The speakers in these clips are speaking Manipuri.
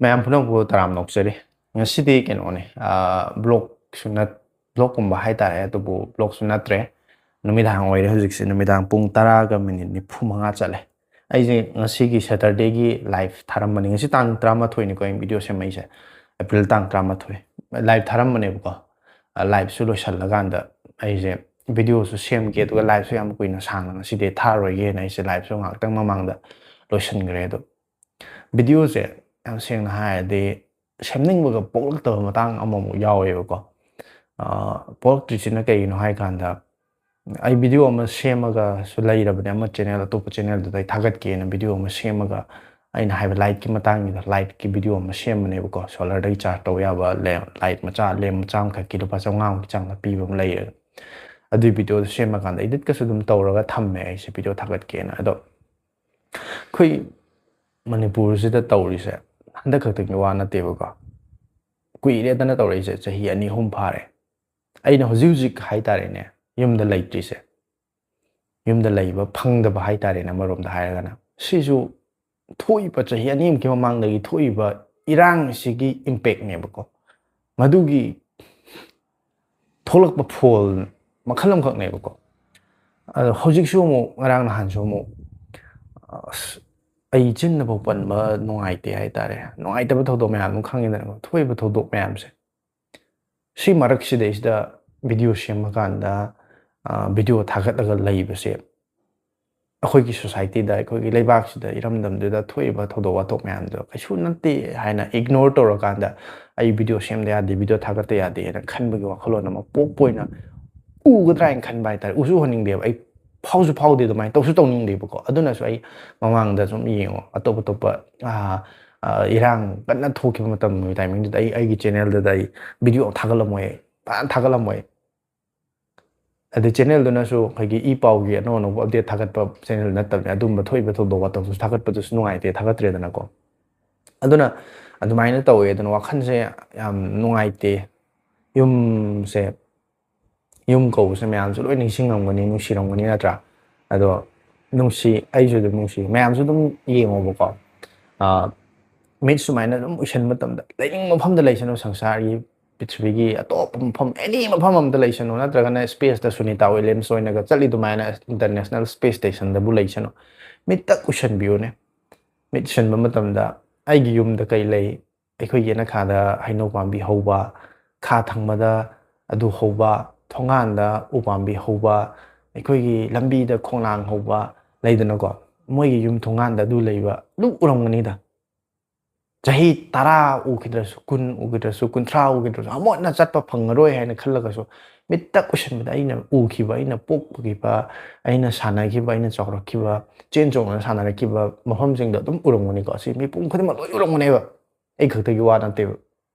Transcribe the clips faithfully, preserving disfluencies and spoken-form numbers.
ꯃꯌꯥꯝ ꯄꯨꯝꯅꯃꯛꯄꯨ ꯇꯔꯥꯝꯅ ꯑꯣꯛꯆꯔꯤ꯫ ꯉꯁꯤꯗꯤ ꯀꯩꯅꯣꯅꯦ, ꯕ꯭ꯂꯣꯛꯁꯨ ꯅꯠ ꯕ꯭ꯂꯣꯛꯀꯨꯝꯕ ꯍꯥꯏꯇꯥꯔꯦ, ꯑꯗꯨꯕꯨ ꯕ꯭ꯂꯣꯛꯁꯨ ꯅꯠꯇ꯭ꯔꯦ꯫ ꯅꯨꯃꯤꯗꯥꯡ ꯑꯣꯏꯔꯦ ꯍꯧꯖꯤꯛꯁꯦ, ꯅꯨꯃꯤꯗꯥꯡ ꯄꯨꯡ ꯇꯔꯥꯒ ꯃꯤꯅꯤꯠ ꯅꯤꯐꯨ ꯃꯉꯥ ꯆꯠꯂꯦ꯫ ꯑꯩꯁꯦ ꯉꯁꯤꯒꯤ ꯁꯦꯇꯔꯗꯦꯒꯤ ꯂꯥꯏꯐ ꯊꯥꯔꯝꯕꯅꯤ꯫ ꯉꯁꯤ ꯇꯥꯡ ꯇꯔꯥꯃꯥꯊꯣꯏꯅꯤꯀꯣ ꯑꯩꯅ ꯚꯤꯗꯤꯑꯣ ꯁꯦꯝꯃꯛꯏꯁꯦ, ꯑꯦꯄ꯭ꯔꯤꯜ ꯇꯥꯡ ꯇꯔꯥꯃꯥꯊꯣꯏ꯫ ꯂꯥꯏꯐ ꯊꯥꯔꯝꯕꯅꯦꯕꯀꯣ, ꯂꯥꯏꯐꯁꯨ ꯂꯣꯏꯁꯤꯜꯂꯀꯥꯟꯗ ꯑꯩꯁꯦ ꯚꯤꯗꯤꯑꯣꯁꯨ ꯁꯦꯝꯒꯦ, ꯑꯗꯨꯒ ꯂꯥꯏꯐꯁꯨ ꯌꯥꯝ ꯀꯨꯏꯅ ꯁꯥꯡꯅ ꯉꯁꯤꯗꯤ ꯊꯥꯔꯔꯣꯏꯒꯦꯅ ꯑꯩꯁꯦ ꯂꯥꯏꯐꯁꯨ ꯉꯥꯏꯍꯥꯛꯇꯪ ꯃꯃꯥꯡꯗ ꯂꯣꯏꯁꯤꯟꯈ꯭ꯔꯦ꯫ ꯑꯗꯣ ꯚꯤꯗꯤꯑꯣꯁꯦ ꯌꯥꯝ ꯁꯦꯡꯅ ꯍꯥꯏꯔꯗꯤ ꯁꯦꯝꯅꯤꯡꯕꯒ ꯄꯣꯛꯂꯛꯇꯕ ꯃꯇꯥꯡ ꯑꯃꯃꯨꯛ ꯌꯥꯎꯋꯦꯕꯀꯣ꯫ ꯄꯣꯛꯂꯛꯇ꯭ꯔꯤꯁꯤꯅ ꯀꯩꯒꯤꯅꯣ ꯍꯥꯏꯀꯥꯟꯗ, ꯑꯩ ꯚꯤꯗꯤꯑꯣ ꯑꯃ ꯁꯦꯝꯃꯒꯁꯨ ꯂꯩꯔꯕꯅꯦ, ꯑꯃ ꯆꯦꯅꯦꯜ, ꯑꯇꯣꯞꯄ ꯆꯦꯅꯦꯜꯗꯨꯗ ꯑꯩ ꯊꯥꯒꯠꯀꯦꯅ ꯚꯤꯗꯤꯑꯣ ꯑꯃ ꯁꯦꯝꯃꯒ, ꯑꯩꯅ ꯍꯥꯏꯕ ꯂꯥꯏꯠꯀꯤ ꯃꯇꯥꯡꯒꯤꯗ, ꯂꯥꯏꯠꯀꯤ ꯚꯤꯗꯤꯑꯣ ꯑꯃ ꯁꯦꯝꯕꯅꯦꯕꯀꯣ꯫ ꯁꯣꯂꯔꯗꯒꯤ ꯆꯥꯔꯖ ꯇꯧ ꯌꯥꯕ ꯂꯦꯝ ꯂꯥꯏꯠ ꯃꯆꯥ, ꯂꯦꯝ ꯃꯆꯥ ꯑꯃꯈꯛꯀꯤ ꯂꯨꯄꯥ ꯆꯥꯝꯃꯉꯥꯃꯨꯛꯀꯤ ꯆꯥꯡꯗ ꯄꯤꯕ ꯑꯃ ꯂꯩꯌꯦ꯫ ꯑꯗꯨꯒꯤ ꯚꯤꯗꯤꯑꯣꯗꯣ ꯁꯦꯝꯃꯀꯥꯟꯗ ꯏꯗꯤꯠꯀꯁꯨ ꯑꯗꯨꯝ ꯇꯧꯔꯒ ꯊꯝꯃꯦ ꯑꯩꯁꯦ ꯚꯤꯗꯤꯑꯣ ꯊꯥꯒꯠꯀꯦꯅ꯫ ꯑꯗꯣ ꯑꯩꯈꯣꯏ ꯃꯅꯤꯄꯨꯔꯁꯤꯗ ꯇꯧꯔꯤꯁꯦ ꯍꯟꯗꯛ ꯈꯛꯇꯪꯒꯤ ꯋꯥ ꯅꯠꯇꯦꯕꯀꯣ꯫ ꯀꯨꯏꯔꯦꯗꯅ ꯇꯧꯔꯛꯏꯁꯦ, ꯆꯍꯤ ꯑꯅꯤ ꯑꯍꯨꯝ ꯐꯥꯔꯦ꯫ ꯑꯩꯅ ꯍꯧꯖꯤꯛ ꯍꯧꯖꯤꯛ ꯍꯥꯏꯇꯥꯔꯦꯅꯦ, ꯌꯨꯝꯗ ꯂꯩꯇ꯭ꯔꯤꯁꯦ, ꯌꯨꯝꯗ ꯂꯩꯕ ꯐꯪꯗꯕ ꯍꯥꯏꯇꯥꯔꯦꯅꯦ, ꯑꯃꯔꯣꯝꯗ ꯍꯥꯏꯔꯒꯅ꯫ ꯁꯤꯁꯨ ꯊꯣꯛꯏꯕ ꯆꯍꯤ ꯑꯅꯤꯃꯨꯛꯀꯤ ꯃꯃꯥꯡꯗꯒꯤ ꯊꯣꯛꯏꯕ ꯏꯔꯥꯡꯁꯤꯒꯤ ꯏꯝꯄꯦꯛꯅꯦꯕꯀꯣ꯫ ꯃꯗꯨꯒꯤ ꯊꯣꯛꯂꯛꯄ ꯐꯣꯜ ꯃꯈꯜ ꯑꯃꯈꯛꯅꯦꯕꯀꯣ꯫ ꯑꯗꯣ ꯍꯧꯖꯤꯛꯁꯨ ꯑꯃꯨꯛ, ꯉꯔꯥꯡ ꯅꯍꯥꯟꯁꯨ ꯑꯃꯨꯛ, ꯑꯁ, ꯑꯩ ꯆꯤꯟꯅꯐꯥꯎ ꯄꯟꯕ ꯅꯨꯡꯉꯥꯏꯇꯦ ꯍꯥꯏꯇꯥꯔꯦ꯫ ꯅꯨꯡꯉꯥꯏꯇꯕ ꯊꯧꯗꯣꯛ ꯃꯌꯥꯝ ꯑꯃ ꯈꯪꯉꯤꯗꯅꯀꯣ, ꯊꯣꯛꯏꯕ ꯊꯧꯗꯣꯛ ꯃꯌꯥꯝꯁꯦ꯫ ꯁꯤ ꯃꯔꯛꯁꯤꯗꯩꯁꯤꯗ ꯚꯤꯗꯤꯑꯣ ꯁꯦꯝꯃꯀꯥꯟꯗ, ꯑ, ꯚꯤꯗꯤꯑꯣ ꯊꯥꯒꯠꯂꯒ ꯂꯩꯕꯁꯦ ꯑꯩꯈꯣꯏꯒꯤ ꯁꯣꯁꯥꯏꯇꯤꯗ, ꯑꯩꯈꯣꯏꯒꯤ ꯂꯩꯕꯥꯛꯁꯤꯗ, ꯏꯔꯝꯗꯝꯗꯨꯗ ꯊꯣꯛꯏꯕ ꯊꯧꯗꯣꯛ ꯋꯥꯊꯣꯛ ꯃꯌꯥꯝꯗꯣ ꯀꯩꯁꯨ ꯅꯠꯇꯦ ꯍꯥꯏꯅ ꯏꯒꯅꯣꯔ ꯇꯧꯔꯀꯥꯟꯗ, "ꯑꯩ ꯚꯤꯗꯤꯑꯣ ꯁꯦꯝꯗ ꯌꯥꯗꯦ, ꯚꯤꯗꯤꯑꯣ ꯊꯥꯒꯠꯇ ꯌꯥꯗꯦ" ꯍꯥꯏꯅ ꯈꯟꯕꯒꯤ ꯋꯥꯈꯜꯂꯣꯟ ꯑꯃ ꯄꯣꯛꯄ ꯑꯣꯏꯅ ꯎꯒꯗ꯭ꯔꯥ ꯍꯥꯏꯅ ꯈꯟꯕ ꯍꯥꯏꯇꯥꯔꯦ꯫ ꯎꯁꯨ ꯎꯍꯟꯅꯤꯡꯗꯦꯕ, ꯑꯩ ꯐꯥꯎꯁꯨ ꯐꯥꯎꯗꯦ, ꯑꯗꯨꯃꯥꯏꯅ ꯇꯧꯁꯨ ꯇꯧꯅꯤꯡꯗꯦꯕꯀꯣ꯫ ꯑꯗꯨꯅꯁꯨ ꯑꯩ ꯃꯃꯥꯡꯗ ꯁꯨꯝ ꯌꯦꯡꯉꯣ, ꯑꯇꯣꯞ ꯑꯇꯣꯞꯄ, ꯑ, ꯑ, ꯏꯔꯥꯡ ꯀꯟꯅ ꯊꯣꯛꯈꯤꯕ ꯃꯇꯝꯒꯤ ꯇꯥꯏꯃꯤꯡꯗꯨꯗ ꯑꯩ ꯑꯩꯒꯤ ꯆꯦꯅꯦꯜꯗꯨꯗ ꯑꯩ ꯚꯤꯗꯤꯑꯣ ꯊꯥꯒꯠꯂꯝꯃꯣꯏ, ꯐꯖꯅ ꯊꯥꯒꯠꯂꯝꯃꯣꯏ꯫ ꯑꯗꯩ ꯆꯦꯅꯦꯜꯗꯨꯅꯁꯨ ꯑꯩꯈꯣꯏꯒꯤ ꯏ ꯄꯥꯎꯒꯤ ꯑꯅꯧ ꯑꯅꯧꯕ ꯑꯞꯗꯦꯠ ꯊꯥꯒꯠꯄ ꯆꯦꯅꯦꯜ ꯅꯠꯇꯕꯅꯤ꯫ ꯑꯗꯨꯝꯕ ꯊꯣꯛꯏꯕ ꯊꯧꯗꯣꯛ ꯋꯥꯊꯣꯛꯁꯨ ꯊꯥꯒꯠꯄꯗꯨꯁꯨ ꯅꯨꯡꯉꯥꯏꯇꯦ, ꯊꯥꯒꯠꯇ꯭ꯔꯦꯗꯅꯀꯣ꯫ ꯑꯗꯨꯅ ꯑꯗꯨꯃꯥꯏꯅ ꯇꯧꯋꯦ꯫ ꯑꯗꯨꯅ ꯋꯥꯈꯜꯁꯦ ꯌꯥꯝ ꯅꯨꯡꯉꯥꯏꯇꯦ꯫ ꯌꯨꯝꯁꯦ, ꯌꯨꯝ ꯀꯧꯕꯁꯦ ꯃꯌꯥꯝꯁꯨ ꯂꯣꯏ ꯅꯤꯡꯁꯤꯡꯉꯝꯒꯅꯤ, ꯅꯨꯡꯁꯤꯔꯝꯒꯅꯤ, ꯅꯠꯇ꯭ꯔꯥ? ꯑꯗꯣ ꯅꯨꯡꯁꯤ, ꯑꯩꯁꯨ ꯑꯗꯨꯝ ꯅꯨꯡꯁꯤ꯫ ꯃꯌꯥꯝꯁꯨ ꯑꯗꯨꯝ ꯌꯦꯡꯉꯣꯕꯀꯣ꯫ ꯑꯥ, ꯃꯤꯠ ꯁꯨꯃꯥꯏꯅ ꯑꯗꯨꯝ ꯎꯏꯁꯟꯕ ꯃꯇꯝꯗ, ꯂꯩꯅꯤꯡꯕ ꯃꯐꯝꯗ ꯂꯩꯁꯅꯨ, ꯁꯪꯁꯥꯔꯒꯤ ꯄ꯭ꯔꯤꯊꯤꯕꯤꯒꯤ ꯑꯇꯣꯞꯄ ꯃꯐꯝ, ꯑꯦꯅꯤ ꯃꯐꯝ ꯑꯃꯗ ꯂꯩꯁꯅꯨ, ꯅꯠꯇ꯭ꯔꯒꯅ ꯁ꯭ꯄꯦꯁꯇ ꯁꯨꯅꯤꯇꯥ ꯋꯤꯂꯤꯌꯝꯁ ꯑꯣꯏꯅꯒ ꯆꯠꯂꯤ ꯑꯗꯨꯃꯥꯏꯅ ꯏꯟꯇꯔꯅꯦꯁꯅꯦꯜ ꯁ꯭ꯄꯦꯁ ꯁ꯭ꯇꯦꯁꯟꯗꯕꯨ ꯂꯩꯁꯅꯨ, ꯃꯤꯠꯇ ꯎꯏꯁꯟꯕꯤꯌꯨꯅꯦ꯫ ꯃꯤꯠ ꯎꯏꯁꯟꯕ ꯃꯇꯝꯗ ꯑꯩꯒꯤ ꯌꯨꯝꯗ ꯀꯩ ꯂꯩ? ꯑꯩꯈꯣꯏꯒꯤ ꯌꯦꯅꯈꯥꯗ ꯍꯩꯅꯧ ꯄꯥꯝꯕꯤ ꯍꯧꯕ, ꯈꯥ ꯊꯪꯕꯗ ꯑꯗꯨ ꯍꯧꯕ, ꯊꯣꯡꯒꯥꯟꯗ ꯎ ꯄꯥꯝꯕꯤ ꯍꯧꯕ, ꯑꯩꯈꯣꯏꯒꯤ ꯂꯝꯕꯤꯗ ꯈꯣꯡꯅꯥꯡ ꯍꯧꯕ ꯂꯩꯗꯅꯀꯣ, ꯃꯣꯏꯒꯤ ꯌꯨꯝ ꯊꯣꯡꯒꯥꯟꯗ ꯑꯗꯨ ꯂꯩꯕ ꯑꯗꯨꯝ ꯎꯔꯝꯒꯅꯤꯗ꯫ ꯆꯍꯤ ꯇꯔꯥ ꯎꯈꯤꯗ꯭ꯔꯁꯨ, ꯀꯨꯟ ꯎꯈꯤꯗ꯭ꯔꯁꯨ, ꯀꯨꯟꯊ꯭ꯔꯥ ꯎꯈꯤꯗ꯭ꯔꯁꯨ, ꯑꯃꯨꯛ ꯍꯟꯅ ꯆꯠꯄ ꯐꯪꯉꯔꯣꯏ ꯍꯥꯏꯅ ꯈꯜꯂꯒꯁꯨ, ꯃꯤꯠꯇ ꯎꯏꯁꯟꯕꯗ ꯑꯩꯅ ꯎꯈꯤꯕ, ꯑꯩꯅ ꯄꯣꯛꯈꯤꯕ, ꯑꯩꯅ ꯁꯥꯟꯅꯈꯤꯕ, ꯑꯩꯅ ꯆꯥꯎꯔꯛꯈꯤꯕ, ꯆꯦꯟ ꯆꯣꯡꯗꯅ ꯁꯥꯟꯅꯔꯛꯈꯤꯕ ꯃꯐꯝꯁꯤꯡꯗꯣ ꯑꯗꯨꯝ ꯎꯔꯝꯒꯅꯤꯀꯣ꯫ ꯁꯤ ꯃꯤꯄꯨꯝ ꯈꯨꯗꯤꯡꯃꯛ ꯂꯣꯏ ꯎꯔꯝꯒꯅꯦꯕ, ꯑꯩ ꯈꯛꯇꯒꯤ ꯋꯥ ꯅꯠꯇꯦꯕ꯫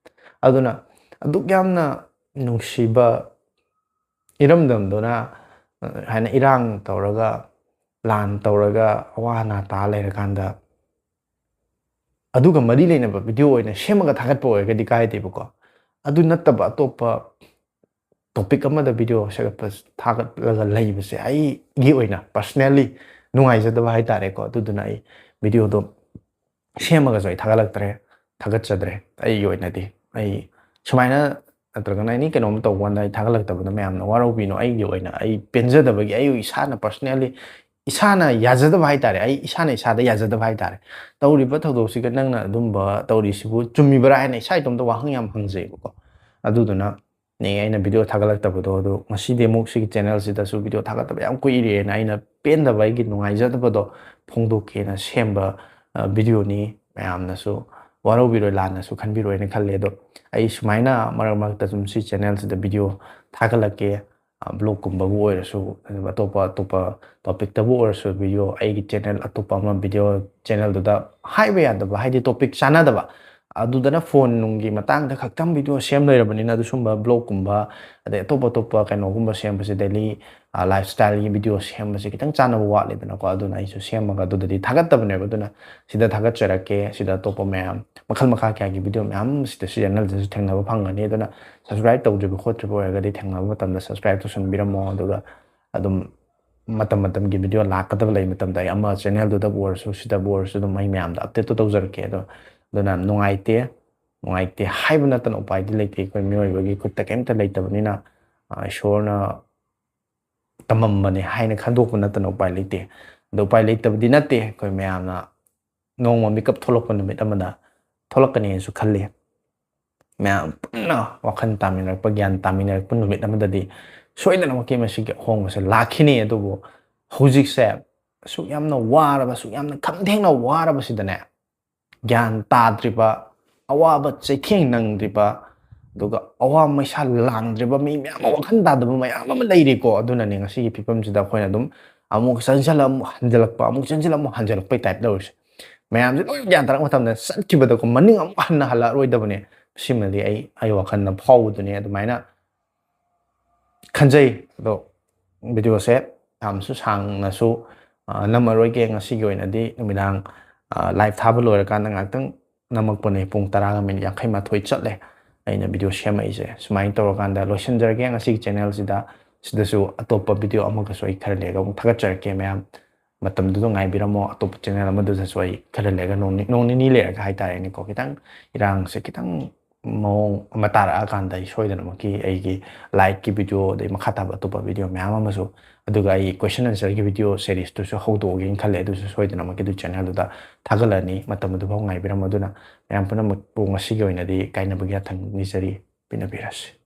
ꯑꯗꯨꯅ ꯑꯗꯨꯛ ꯌꯥꯝꯅ ꯅꯨꯡꯁꯤꯕ ꯏꯔꯝꯗꯝꯗꯨꯅ, ꯑ, ꯍꯥꯏꯅ ꯏꯔꯥꯡ ꯇꯧꯔꯒ, ꯂꯥꯟ ꯇꯧꯔꯒ, ꯑꯋꯥ ꯑꯅꯥ ꯇꯥ ꯂꯩꯔꯀꯥꯟꯗ, ꯑꯗꯨꯒ ꯃꯔꯤ ꯂꯩꯅꯕ ꯚꯤꯗꯤꯑꯣ ꯑꯣꯏꯅ ꯁꯦꯝꯃꯒ ꯊꯥꯒꯠꯄ ꯑꯣꯏꯔꯒꯗꯤ ꯀꯥꯏꯗꯦꯕꯀꯣ꯫ ꯑꯗꯨ ꯅꯠꯇꯕ ꯑꯇꯣꯞꯄ ꯇꯣꯄꯤꯛ ꯑꯃꯗ ꯚꯤꯗꯤꯑꯣ ꯁꯦꯝꯒꯠꯄ, ꯊꯥꯒꯠꯂꯒ ꯂꯩꯕꯁꯦ, ꯑꯩꯒꯤ ꯑꯣꯏꯅ ꯄꯔꯁꯅꯦꯜꯂꯤ ꯅꯨꯡꯉꯥꯏꯖꯗꯕ ꯍꯥꯏꯇꯥꯔꯦꯀꯣ꯫ ꯑꯗꯨꯗꯨꯅ ꯑꯩ ꯚꯤꯗꯤꯑꯣꯗꯣ ꯁꯦꯝꯃꯒꯁꯨ ꯑꯩ ꯊꯥꯒꯠꯂꯛꯇ꯭ꯔꯦ, ꯊꯥꯒꯠꯆꯗ꯭ꯔꯦ꯫ ꯑꯩꯒꯤ ꯑꯣꯏꯅꯗꯤ ꯑꯩ ꯁꯨꯃꯥꯏꯅ, ꯅꯠꯇ꯭ꯔꯒꯅ ꯑꯦꯅꯤ ꯀꯩꯅꯣꯝ ꯇꯧꯕ ꯀꯥꯟꯗ ꯑꯩ ꯊꯥꯒꯠꯂꯛꯇꯕꯗ ꯃꯌꯥꯝꯅ ꯋꯥꯔꯧꯕꯤꯅꯣ꯫ ꯑꯩꯒꯤ ꯑꯣꯏꯅ ꯑꯩ ꯄꯦꯟꯖꯗꯕꯒꯤ, ꯑꯩ ꯏꯁꯥꯅ ꯄꯔꯁꯅꯦꯜꯂꯤ ꯏꯁꯥꯅ ꯌꯥꯖꯗꯕ ꯍꯥꯏꯇꯥꯔꯦ, ꯑꯩ ꯏꯁꯥꯅ ꯏꯁꯥꯗ ꯌꯥꯖꯗꯕ ꯍꯥꯏꯇꯥꯔꯦ꯫ ꯇꯧꯔꯤꯕ ꯊꯧꯗꯣꯛꯁꯤꯒ ꯅꯪꯅ ꯑꯗꯨꯝꯕ ꯇꯧꯔꯤꯁꯤꯕꯨ ꯆꯨꯝꯃꯤꯕ꯭ꯔꯥ ꯍꯥꯏꯅ ꯏꯁꯥ ꯏꯇꯣꯝꯇ ꯋꯥꯍꯪ ꯌꯥꯝ ꯍꯪꯖꯩꯕꯀꯣ꯫ ꯑꯗꯨꯗꯨꯅ ꯅꯦ, ꯑꯩꯅ ꯚꯤꯗꯤꯑꯣ ꯊꯥꯒꯠꯂꯛꯇꯕꯗꯣ, ꯑꯗꯣ ꯉꯁꯤꯗꯤ ꯑꯃꯨꯛ ꯁꯤꯒꯤ ꯆꯦꯅꯦꯜꯁꯤꯗꯁꯨ ꯚꯤꯗꯤꯑꯣ ꯊꯥꯒꯠꯇꯕ ꯌꯥꯝ ꯀꯨꯏꯔꯦꯅ ꯑꯩꯅ ꯄꯦꯟꯗꯕ, ꯑꯩꯒꯤ ꯅꯨꯡꯉꯥꯏꯖꯗꯕꯗꯣ ꯐꯣꯡꯗꯣꯛꯀꯦꯅ ꯁꯦꯝꯕ, ꯑ, ꯚꯤꯗꯤꯑꯣꯅꯤ꯫ ꯃꯌꯥꯝꯅꯁꯨ ꯋꯥꯔꯧꯕꯤꯔꯣꯏ, ꯂꯥꯟꯅꯁꯨ ꯈꯟꯕꯤꯔꯣꯏꯅ ꯈꯜꯂꯦ꯫ ꯑꯗꯣ ꯑꯩ ꯁꯨꯃꯥꯏꯅ ꯃꯔꯛ ꯃꯔꯛꯇ ꯁꯨꯝ ꯁꯤ ꯆꯦꯅꯦꯜꯁꯤꯗ ꯚꯤꯗꯤꯑꯣ ꯊꯥꯒꯠꯂꯛꯀꯦ꯫ ꯑ, ꯕ꯭ꯂꯣꯒꯀꯨꯝꯕꯕꯨ ꯑꯣꯏꯔꯁꯨ, ꯑꯗꯨꯒ ꯑꯇꯣꯞꯄ ꯑꯇꯣꯞꯄ ꯇꯣꯄꯤꯛꯇꯕꯨ ꯑꯣꯏꯔꯁꯨ, ꯚꯤꯗꯤꯑꯣ ꯑꯩꯒꯤ ꯆꯦꯅꯦꯜ, ꯑꯇꯣꯞꯄ ꯑꯃ ꯚꯤꯗꯤꯑꯣ ꯆꯦꯅꯦꯜꯗꯨꯗ ꯍꯥꯏꯕ ꯌꯥꯗꯕ, ꯍꯥꯏꯗꯤ ꯇꯣꯄꯤꯛ ꯆꯥꯟꯅꯗꯕ, ꯑꯗꯨꯗꯅ ꯐꯣꯟ ꯅꯨꯡꯒꯤ ꯃꯇꯥꯡꯗ ꯈꯛꯇꯪ ꯚꯤꯗꯤꯑꯣ ꯁꯦꯝ ꯂꯩꯔꯕꯅꯤꯅ, ꯑꯗꯨꯁꯨꯝꯕ ꯕ꯭ꯂꯣꯒꯀꯨꯝꯕ, ꯑꯗꯩ ꯑꯇꯣꯞ ꯑꯇꯣꯞꯄ ꯀꯩꯅꯣꯒꯨꯝꯕ ꯁꯦꯝꯕꯁꯦ, ꯗꯦꯂꯤ, ꯑ, ꯂꯥꯏꯐ ꯁ꯭ꯇꯥꯏꯜꯒꯤ ꯚꯤꯗꯤꯑꯣ ꯁꯦꯝꯕꯁꯦ ꯈꯤꯇꯪ ꯆꯥꯟꯅꯕ ꯋꯥꯠꯂꯦꯗꯅꯀꯣ꯫ ꯑꯗꯨꯅ ꯑꯩꯁꯨ ꯁꯦꯝꯃꯒ ꯑꯗꯨꯗꯗꯤ ꯊꯥꯒꯠꯇꯕꯅꯦꯕ꯫ ꯑꯗꯨꯅ ꯁꯤꯗ ꯊꯥꯒꯠꯆꯔꯛꯀꯦ꯫ ꯁꯤꯗ ꯑꯇꯣꯞꯄ ꯃꯌꯥꯝ, ꯃꯈꯜ ꯃꯈꯥ ꯀꯌꯥꯒꯤ ꯚꯤꯗꯤꯑꯣ ꯃꯌꯥꯝ ꯁꯤꯗ ꯁꯤ ꯆꯦꯅꯦꯜꯁꯤꯗꯁꯨ ꯊꯦꯡꯅꯕ ꯐꯪꯒꯅꯤ꯫ ꯑꯗꯨꯅ ꯁꯕꯁꯀ꯭ꯔꯥꯏꯕ ꯇꯧꯗ꯭ꯔꯤꯕ ꯈꯣꯠꯇ꯭ꯔꯤꯕ ꯑꯣꯏꯔꯒꯗꯤ ꯊꯦꯡꯅꯕ ꯃꯇꯝꯗ ꯁꯕꯁꯀ꯭ꯔꯥꯏꯕ ꯇꯧꯁꯟꯕꯤꯔꯝꯃꯣ꯫ ꯑꯗꯨꯒ ꯑꯗꯨꯝ ꯃꯇꯝ ꯃꯇꯝꯒꯤ ꯚꯤꯗꯤꯑꯣ ꯂꯥꯛꯀꯗꯕ ꯂꯩ ꯃꯇꯝꯗ ꯑꯩ ꯑꯃ ꯆꯦꯅꯦꯜꯗꯨꯗꯕꯨ ꯑꯣꯏꯔꯁꯨ, ꯁꯤꯗꯕꯨ ꯑꯣꯏꯔꯁꯨ ꯑꯗꯨꯝ ꯑꯩ ꯃꯌꯥꯝꯗ ꯑꯞꯗꯦꯠꯇꯣ ꯇꯧꯖꯔꯛꯀꯦ꯫ ꯑꯗꯣ ꯑꯗꯨꯅ ꯌꯥꯝ ꯅꯨꯡꯉꯥꯏꯇꯦ꯫ ꯅꯨꯡꯉꯥꯏꯇꯦ ꯍꯥꯏꯕ ꯅꯠꯇꯅ ꯎꯄꯥꯏꯗꯤ ꯂꯩꯇꯦ꯫ ꯑꯩꯈꯣꯏ ꯃꯤꯑꯣꯏꯕꯒꯤ ꯈꯨꯠꯇ ꯀꯩꯝꯇ ꯂꯩꯇꯕꯅꯤꯅ, ꯑ, ꯏꯁꯣꯔꯅ ꯇꯝꯃꯝꯕꯅꯦ ꯍꯥꯏꯅ ꯈꯟꯗꯣꯛꯄ ꯅꯠꯇꯅ ꯎꯄꯥꯏ ꯂꯩꯇꯦ꯫ ꯑꯗꯣ ꯎꯄꯥꯏ ꯂꯩꯇꯕꯗꯤ ꯅꯠꯇꯦ꯫ ꯑꯩꯈꯣꯏ ꯃꯌꯥꯝꯅ ꯅꯣꯡꯃ ꯃꯤꯀꯞ ꯊꯣꯛꯂꯛꯄ ꯅꯨꯃꯤꯠ ꯑꯃꯗ ꯊꯣꯛꯂꯛꯀꯅꯤꯅꯁꯨ ꯈꯜꯂꯤ꯫ ꯃꯌꯥꯝ ꯄꯨꯟꯅ ꯋꯥꯈꯜ ꯇꯥꯃꯤꯟꯅꯔꯛꯄ, ꯒ꯭ꯌꯥꯟ ꯇꯥꯃꯤꯟꯅꯔꯛꯄ ꯅꯨꯃꯤꯠ ꯑꯃꯗꯗꯤ ꯁꯣꯏꯗꯅꯃꯛꯀꯤ ꯃꯁꯤꯒꯤ ꯑꯍꯣꯡꯕꯁꯦ ꯂꯥꯛꯈꯤꯅꯤ꯫ ꯑꯗꯨꯕꯨ ꯍꯧꯖꯤꯛꯁꯦ ꯑꯁꯨꯛ ꯌꯥꯝꯅ ꯋꯥꯔꯕ, ꯑꯁꯨꯛ ꯌꯥꯝꯅ ꯈꯝꯊꯦꯡꯅ ꯋꯥꯔꯕꯁꯤꯗꯅꯦ, ꯒ꯭ꯌꯥꯟ ꯇꯥꯗ꯭ꯔꯤꯕ, ꯑꯋꯥꯕ ꯆꯩꯊꯦꯡ ꯅꯪꯗ꯭ꯔꯤꯕ, ꯑꯗꯨꯒ ꯑꯋꯥ ꯃꯩꯁꯥ ꯂꯥꯡꯗ꯭ꯔꯤꯕ ꯃꯤ ꯃꯌꯥꯝ ꯑꯃ, ꯋꯥꯈꯜ ꯇꯥꯗꯕ ꯃꯌꯥꯝ ꯑꯃ ꯂꯩꯔꯤꯀꯣ꯫ ꯑꯗꯨꯅꯅꯦ ꯉꯁꯤꯒꯤ ꯐꯤꯕꯝꯁꯤꯗ ꯑꯩꯈꯣꯏꯅ ꯑꯗꯨꯝ ꯑꯃꯨꯛ ꯆꯪꯁꯤꯜꯂ ꯑꯃꯨꯛ ꯍꯟꯖꯤꯜꯂꯛꯄ, ꯑꯃꯨꯛ ꯆꯪꯁꯤꯜꯂ ꯑꯃꯨꯛ ꯍꯟꯖꯤꯜꯂꯛꯄꯩ ꯇꯥꯏꯞ ꯇꯧꯔꯤꯁꯦ꯫ ꯃꯌꯥꯝꯁꯦ ꯂꯣꯏ ꯒ꯭ꯌꯥꯟ ꯇꯥꯔꯛꯄ ꯃꯇꯝꯗ ꯆꯠꯈꯤꯕꯗꯀꯣ, ꯃꯅꯤꯡ ꯑꯃꯨꯛ ꯍꯟꯅ ꯍꯜꯂꯛꯑꯔꯣꯏꯗꯕꯅꯦ꯫ ꯁꯤꯃꯗꯤ ꯑꯩ, ꯑꯩ ꯋꯥꯈꯜꯗ ꯐꯥꯎꯕꯗꯨꯅꯦ꯫ ꯑꯗꯨꯃꯥꯏꯅ ꯈꯟꯖꯩ꯫ ꯑꯗꯣ ꯚꯤꯗꯤꯑꯣꯁꯦ ꯌꯥꯝꯁꯨ ꯁꯥꯡꯅꯁꯨ, ꯑ, ꯅꯝꯃꯔꯣꯏꯒꯦ꯫ ꯉꯁꯤꯒꯤ ꯑꯣꯏꯅꯗꯤ ꯅꯨꯃꯤꯗꯥꯡ, ꯑ, ꯂꯥꯏꯚ ꯊꯥꯕ ꯂꯣꯏꯔꯀꯥꯟꯗ ꯉꯥꯛꯇꯪ ꯅꯝꯃꯛꯄꯅꯦ꯫ ꯄꯨꯡ ꯇꯔꯥꯒ ꯃꯤꯅꯤꯠ ꯌꯥꯡꯈꯩ ꯃꯥꯊꯣꯏ ꯆꯠꯂꯦ ꯑꯩꯅ ꯚꯤꯗꯤꯑꯣ ꯁꯦꯝꯃꯛꯏꯁꯦ꯫ ꯁꯨꯃꯥꯏꯅ ꯇꯧꯔꯀꯥꯟꯗ ꯂꯣꯏꯁꯤꯟꯖꯔꯒꯦ ꯉꯁꯤꯒꯤ ꯆꯦꯅꯦꯜꯁꯤꯗ꯫ ꯁꯤꯗꯁꯨ ꯑꯇꯣꯞꯄ ꯚꯤꯗꯤꯑꯣ ꯑꯃꯒꯁꯨ ꯑꯩ ꯈꯔ ꯂꯩꯔꯒ ꯑꯃꯨꯛ ꯊꯥꯒꯠꯆꯔꯛꯀꯦ꯫ ꯃꯌꯥꯝ ꯃꯇꯝꯗꯨꯗ ꯉꯥꯏꯕꯤꯔꯝꯃꯣ꯫ ꯑꯇꯣꯞꯄ ꯆꯦꯅꯦꯜ ꯑꯃꯗꯨꯗꯁꯨ ꯑꯩ ꯈꯔ ꯂꯩꯔꯒ, ꯅꯣꯡ ꯅꯤ-, ꯅꯣꯡ ꯅꯤꯅꯤ ꯂꯩꯔꯒ ꯍꯥꯏꯇꯥꯔꯦꯅꯦꯀꯣ, ꯈꯤꯇꯪ ꯏꯔꯥꯡꯁꯦ ꯈꯤꯇꯪ ꯃꯑꯣꯡ ꯑꯃ ꯇꯥꯔꯛꯑꯀꯥꯟꯗ ꯑꯩ ꯁꯣꯏꯗꯅꯃꯛꯀꯤ ꯑꯩꯒꯤ ꯂꯥꯏꯠꯀꯤ ꯚꯤꯗꯤꯑꯣ, ꯑꯗꯩ ꯃꯈꯥ ꯇꯥꯕ ꯑꯇꯣꯞꯄ ꯚꯤꯗꯤꯑꯣ ꯃꯌꯥꯝ ꯑꯃꯁꯨ, ꯑꯗꯨꯒ ꯑꯩ ꯀꯣꯏꯁꯟ ꯑꯟꯁꯔꯒꯤ ꯚꯤꯗꯤꯑꯣ ꯁꯦꯔꯤꯁꯇꯨꯁꯨ ꯍꯧꯗꯣꯛꯑꯒꯦꯅ ꯈꯜꯂꯦ꯫ ꯑꯗꯨꯁꯨ ꯁꯣꯏꯗꯅꯃꯛꯀꯤ ꯑꯗꯨ ꯆꯦꯅꯦꯜꯗꯨꯗ ꯊꯥꯒꯠꯂꯛꯑꯅꯤ꯫ ꯃꯇꯝ ꯑꯗꯨꯐꯥꯎ ꯉꯥꯏꯕꯤꯔꯝꯃꯣ꯫ ꯑꯗꯨꯅ ꯃꯌꯥꯝ ꯄꯨꯝꯅꯃꯛꯄꯨ ꯉꯁꯤꯒꯤ ꯑꯣꯏꯅꯗꯤ ꯀꯥꯏꯅꯕꯒꯤ ꯌꯥꯊꯪ ꯅꯤꯖꯔꯤ꯫ ꯄꯤꯅꯕꯤꯔꯁꯤ꯫